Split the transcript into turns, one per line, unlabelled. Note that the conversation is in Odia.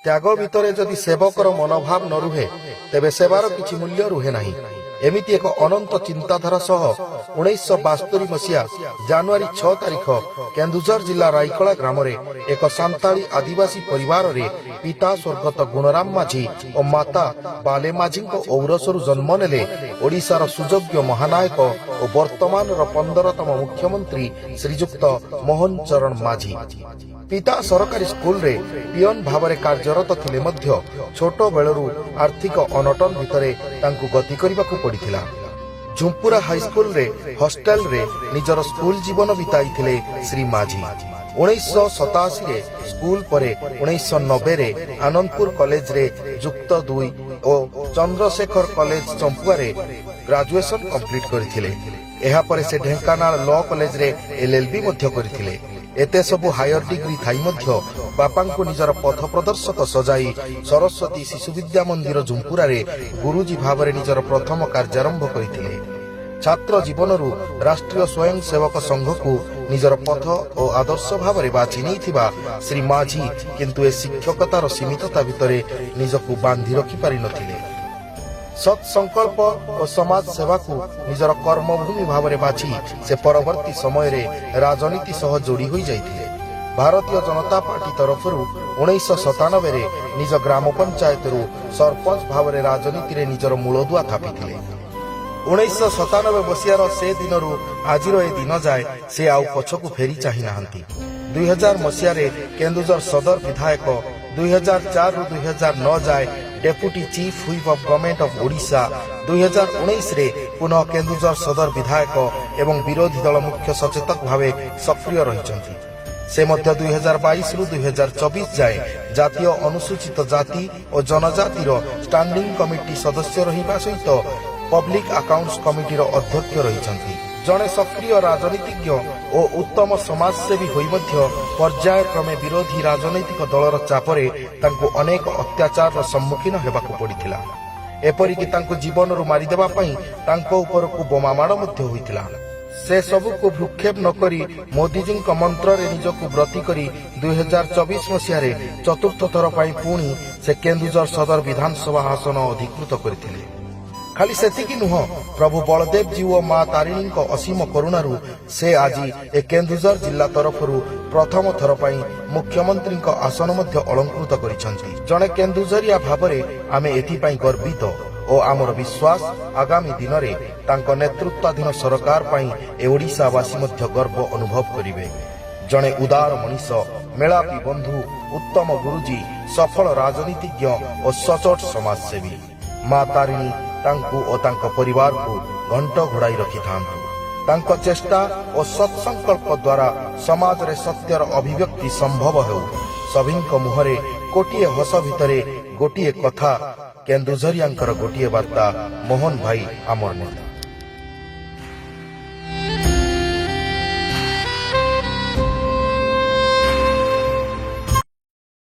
ତ୍ୟାଗ ଭିତରେ ଯଦି ସେବକର ମନୋଭାବ ନ ରୁହେ, ତେବେ ସେବାର କିଛି ମୂଲ୍ୟ ରୁହେ ନାହିଁ। ଏମିତି ଏକ ଅନନ୍ତ ଚିନ୍ତାଧାରା ସହ 1972 ମସିହା ଜାନୁଆରୀ 6 ତାରିଖ କେନ୍ଦୁଝର ଜିଲ୍ଲା ରାଇକଳା ଗ୍ରାମରେ ଏକ ସାନ୍ତାଳୀ ଆଦିବାସୀ ପରିବାରରେ ପିତା ସ୍ୱର୍ଗତ ଗୁଣରାମ ମାଝୀ ଓ ମାତା ବାଲେ ମାଝୀଙ୍କ ଔରସରୁ ଜନ୍ମ ନେଲେ ଓଡ଼ିଶାର ସୁଯୋଗ୍ୟ ମହାନାୟକ ଓ ବର୍ତ୍ତମାନର 15ତମ ମୁଖ୍ୟମନ୍ତ୍ରୀ ଶ୍ରୀଯୁକ୍ତ ମୋହନ ଚରଣ ମାଝୀ। ପିତା ସରକାରୀ ସ୍କୁଲରେ ପିଅନ ଭାବରେ କାର୍ଯ୍ୟରତ ଥିଲେ ମଧ୍ୟ ଛୋଟ ବେଳରୁ ଆର୍ଥିକ ଅନଟନ ଭିତରେ ତାଙ୍କୁ ଗତି କରିବାକୁ ପଡ଼ିଥିଲା। ଝୁମ୍ପୁରା ହାଇସ୍କୁଲରେ ହଷ୍ଟେଲରେ ନିଜର ସ୍କୁଲ ଜୀବନ ବିତାଇଥିଲେ ଶ୍ରୀ ମାଝୀ। 1987ରେ ସ୍କୁଲ ପରେ 1990ରେ ଆନନ୍ଦପୁର କଲେଜରେ ଯୁକ୍ତ ଦୁଇ ଓ ଚନ୍ଦ୍ରଶେଖର କଲେଜ ଚମ୍ପୁଆରେ ଗ୍ରାଜୁଏସନ କମ୍ପ୍ଲିଟ କରିଥିଲେ। ଏହାପରେ ସେ ଢେଙ୍କାନାଳ ଲ କଲେଜରେ ଏଲ୍ଏଲ୍ବି ମଧ୍ୟ କରିଥିଲେ। ଏତେ ସବୁ ହାୟର ଡିଗ୍ରୀ ଥାଇ ମଧ୍ୟ ବାପାଙ୍କୁ ନିଜର ପଥ ପ୍ରଦର୍ଶକ ସଜାଇ ସରସ୍ୱତୀ ଶିଶୁ ବିଦ୍ୟା ମନ୍ଦିର ଝୁମ୍ପୁରାରେ ଗୁରୁଜୀ ଭାବରେ ନିଜର ପ୍ରଥମ କାର୍ଯ୍ୟାରମ୍ଭ କରିଥିଲେ। ଛାତ୍ର ଜୀବନରୁ ରାଷ୍ଟ୍ରୀୟ ସ୍ୱୟଂ ସେବକ ସଂଘକୁ ନିଜର ପଥ ଓ ଆଦର୍ଶ ଭାବରେ ବାଛି ନେଇଥିବା ଶ୍ରୀ ମାଝୀ କିନ୍ତୁ ଏ ଶିକ୍ଷକତାର ସୀମିତତା ଭିତରେ ନିଜକୁ ବାନ୍ଧି ରଖିପାରିନଥିଲେ। ସତ୍ ସଂକଳ୍ପ ଓ ସମାଜ ସେବାକୁ ନିଜର କର୍ମଭୂମି ଭାବରେ ବାଛି ସେ ପରବର୍ତ୍ତୀ ସମୟରେ ରାଜନୀତି ସହ ଯୋଡ଼ି ହୋଇଯାଇଥିଲେ। ଭାରତୀୟ ଜନତା ପାର୍ଟି ତରଫରୁ 1997ରେ ନିଜ ଗ୍ରାମ ପଞ୍ଚାୟତରୁ ସରପଞ୍ଚ ଭାବରେ ରାଜନୀତିରେ ନିଜର ମୂଳଦୁଆ ଥାପିଥିଲେ। 1997 ମସିହାର ସେ ଦିନରୁ ଆଜିର ଏ ଦିନ ଯାଏ ସେ ଆଉ ପଛକୁ ଫେରି ଚାହିଁ ନାହାନ୍ତି। 2000 ମସିହାରେ କେନ୍ଦୁଝର ସଦର ବିଧାୟକ, 2004ରୁ 2009 ଯାଏ Deputy Chief Whip of Government of Odisha, 2019ରେ ପୁନଃ କେନ୍ଦୁଝର ସଦର ବିଧାୟକ ଏବଂ ବିରୋଧୀ ଦଳ ମୁଖ୍ୟ ସଚେତକ ଭାବେ ସକ୍ରିୟ ରହିଛନ୍ତି। ସେ ମଧ୍ୟ 2022ରୁ 2024 ଯାଏ ଜାତୀୟ ଅନୁସୂଚିତ ଜାତି ଓ ଜନଜାତିର ଷ୍ଟାଣ୍ଡିଂ କମିଟି ସଦସ୍ୟ ରହିବା ସହିତ ପବ୍ଲିକ ଆକାଉଣ୍ଟସ କମିଟିର ଅଧ୍ୟକ୍ଷ ରହିଛନ୍ତି। ଜଣେ ସକ୍ରିୟ ରାଜନୀତିଜ୍ଞ ଓ ଉତ୍ତମ ସମାଜସେବୀ ହୋଇ ମଧ୍ୟ ପର୍ଯ୍ୟାୟକ୍ରମେ ବିରୋଧୀ ରାଜନୈତିକ ଦଳର ଚାପରେ ତାଙ୍କୁ ଅନେକ ଅତ୍ୟାଚାରର ସମ୍ମୁଖୀନ ହେବାକୁ ପଡ଼ିଥିଲା। ଏପରିକି ତାଙ୍କୁ ଜୀବନରୁ ମାରିଦେବା ପାଇଁ ତାଙ୍କ ଉପରକୁ ବୋମାମାଡ଼ ମଧ୍ୟ ହୋଇଥିଲା। ସେ ସବୁକୁ ଭ୍ରୂକ୍ଷେପ ନ କରି ମୋଦିଜୀଙ୍କ ମନ୍ତ୍ରରେ ନିଜକୁ ବ୍ରତୀ କରି 2024 ମସିହାରେ ଚତୁର୍ଥ ଥର ପାଇଁ ପୁଣି ସେ କେନ୍ଦୁଝର ସଦର ବିଧାନସଭା ଆସନ ଅଧିକୃତ କରିଥିଲେ। ଖାଲି ସେତିକି ନୁହଁ, ପ୍ରଭୁ ବଳଦେବଜୀଉ ଓ ମା ତାରିଣୀଙ୍କ ଅସୀମ କରୁଣାରୁ ସେ ଆଜି ଏ କେନ୍ଦୁଝର ଜିଲ୍ଲା ତରଫରୁ ପ୍ରଥମ ଥର ପାଇଁ ମୁଖ୍ୟମନ୍ତ୍ରୀଙ୍କ ଆସନ ମଧ୍ୟ ଅଳଙ୍କୃତ କରିଛନ୍ତି। ଜଣେ କେନ୍ଦୁଝରିଆ ଭାବରେ ଆମେ ଏଥିପାଇଁ ଗର୍ବିତ ଓ ଆମର ବିଶ୍ୱାସ, ଆଗାମୀ ଦିନରେ ତାଙ୍କ ନେତୃତ୍ୱାଧୀନ ସରକାର ପାଇଁ ଏ ଓଡ଼ିଶାବାସୀ ମଧ୍ୟ ଗର୍ବ ଅନୁଭବ କରିବେ। ଜଣେ ଉଦାର ମଣିଷ, ମେଳାପୀ ବନ୍ଧୁ, ଉତ୍ତମ ଗୁରୁଜୀ, ସଫଳ ରାଜନୀତିଜ୍ଞ ଓ ସଚୋଟ ସମାଜସେବୀ। ମା ତାରିଣୀ ତାଙ୍କୁ ଓ ତାଙ୍କ ପରିବାରକୁ ଘଣ୍ଟ ଘୋଡ଼ାଇ ରଖିଥାନ୍ତୁ। ତାଙ୍କ ଚେଷ୍ଟା ଓ ସତ୍ସଙ୍କଳ୍ପ ଦ୍ୱାରା ସମାଜରେ ସତ୍ୟର ଅଭିବ୍ୟକ୍ତି ସମ୍ଭବ ହେଉ। ସଭିଙ୍କ ମୁହଁରେ ଗୋଟିଏ ହସ ଭିତରେ ଗୋଟିଏ କଥା, କେନ୍ଦୁଝରିଆଙ୍କର ଗୋଟିଏ ବାର୍ତ୍ତା, ମୋହନ ଭାଇ ଆମର ନେତା।